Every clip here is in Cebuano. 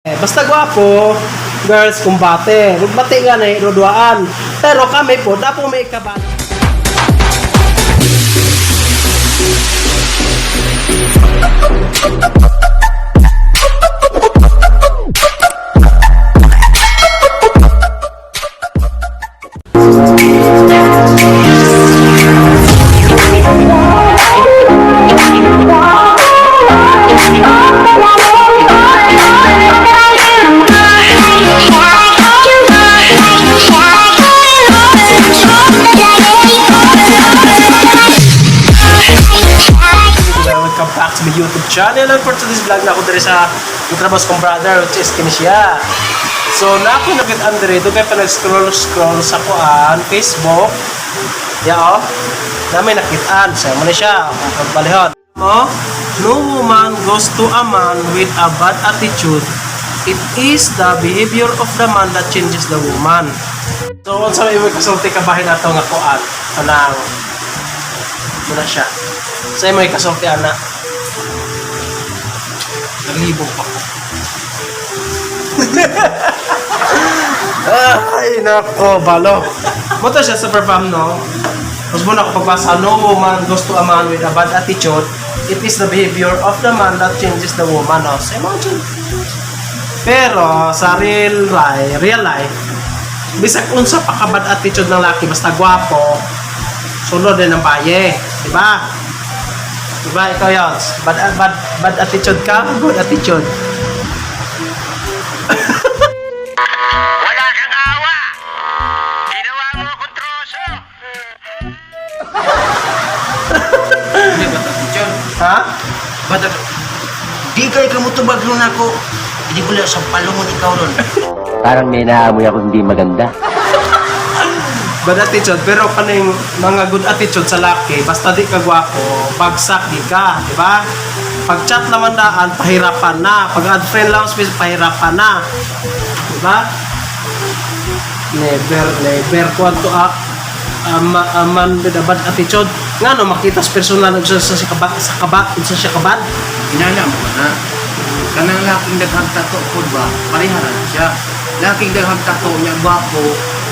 Eh, basta gwapo, girls, kumbate. Magbati nga na, duduaan. Pero kami po, dapo may ikabalo. Welcome back to my YouTube channel, and for today's vlog na ako diri sa trabaho kong brother, which is kini siya. So na ako nakit Andre do kay pa nag-scroll scroll sa kuan Facebook. Ya oh. Na may nakitaan sa mo na siya pagbalihon. Mo, no woman goes to a man with a bad attitude. It is the behavior of the man that changes the woman. So unsa may imong kasulti kabahin ato nga kuan kanang muna siya. Sa imo ikasulti ana. Naglibog pa ko. Ay, nako, balo. Buto siya super fam, no? Mas muna ako pagbasa, no woman goes to a man with a bad attitude. It is the behavior of the man that changes the woman, no? So, imagine. Pero, sa real life, bisag unsa pa ka bad attitude ng laki, basta gwapo, sunod din ang baye. Diba? Diba, ikaw yun? Bad, bad, bad attitude ka? Good attitude. Wala kang awa! Ginawa mo akong troso! Hindi ba attitude? Ha? Ba't Di kay ka mo tubag nun ako. Hindi ko lang sa palungon ikaw ron. Parang may naamoy ako hindi maganda. Bad attitude, pero kaning mga good attitude sa laki, basta di ka gwapo, bagsak di ka, di ba? Pag chat naman daan, pahirapan na. Pag add friend lang, space, pahirapan na. Di ba? Never, never. Kwanto a, ama, aman with a bad attitude. Nga no, makita sa personal sa kabat, sa kabat, sa siya kabat. Inana mo ba na? Kanang laking daghang tato ko ba? Pareharan siya. Laking daghang tato niya, gwapo.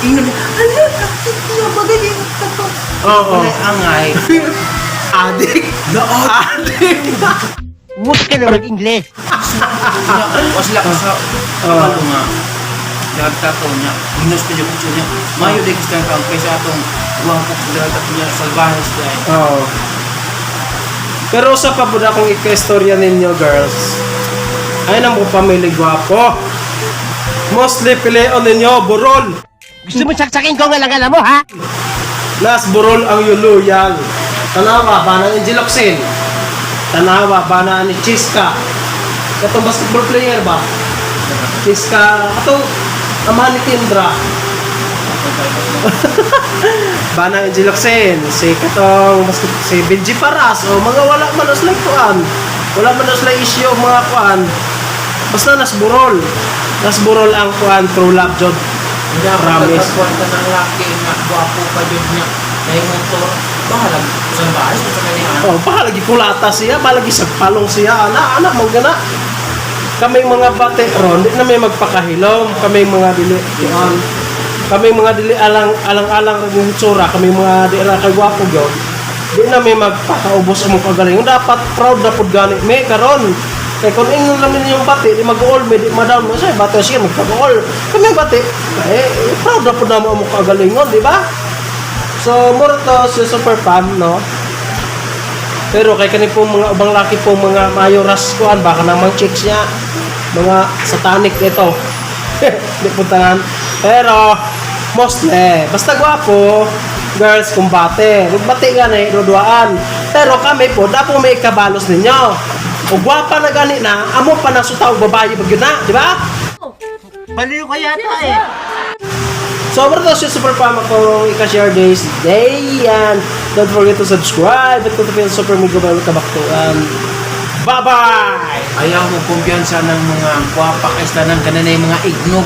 Ingnan niya, ala, kapit niya, bagay niya yung tato. Oo. Walay angay. Adik. Laot. Adik. Huwag ka na mag-Ingles. Niya, wasla ka sa kabalo nga. Daghang tato niya, minus pa niya kutso niya. Mayo di gusto ang kaysa atong gwapo sa daghang tato niya, salvajes dahil. Oo. Pero sa pa po na akong ika-istorya ninyo, girls. Ay nang mo pamilya gwapo. Mostly pilion ninyo, burol. Gusto mo saksakin ko ang alang mo, ha? Nas burol ang yuluyan. Tanawa, bana ni Jiloxin. Tanawa, bana ni Chiska. Katong basketball player ba? Chiska, katong amahan ni Tindra. Bana ni Jiloxin, si katong basket, si Benji Paras, o mga wala man uslay kuan. Wala man uslay issue mga kuan. Basta nas burol. Nas burol ang kuan true love jod. Hindi ako Promise. nagkagkuhan ka ng laki nga, gwapo pa yun niya. Dahil motor, bahala sa bahay, sa kanya. Oh, baka lagi kulata siya, baka lagi sagpalong siya, ana, ana, mga Kaming mga bate ron, di na may magpakahilom, kaming mga dili, kuan. Kaming mga dili alang alang alang ra yung itsura, kaming mga di ra kay gwapo gyud. Di na may magpakaubos among kagalingon. Dapat proud na pud gani may karon. Kay kung ingnon namin yung bate, di mag-uol, may di ma-down mo siya, bate siya magpag-uol. Kaming bate, eh, proud na pud namo among kagalingon, di ba? So, mura to si Super Pam, no? Pero kay kani po mga ubang laki po mga mayoras kuan baka namang chicks niya mga satanic ito. Di po tanan. Pero mostly basta gwapo girls kumbate. Magbati nga na duduaan. Pero kami po dapo may ikabalos ninyo. O gwapa na gani na, amo pa na sutaw babae pag yun na, di ba? Baliw ka yata eh. So, bro, to si Super Pam akong ika-share this day. And don't forget to subscribe at to feel super mega bell kabaktuan. Bye-bye! Ayaw mo kumpiyansa ng mga gwapa kaysa ng kananay mga ignog.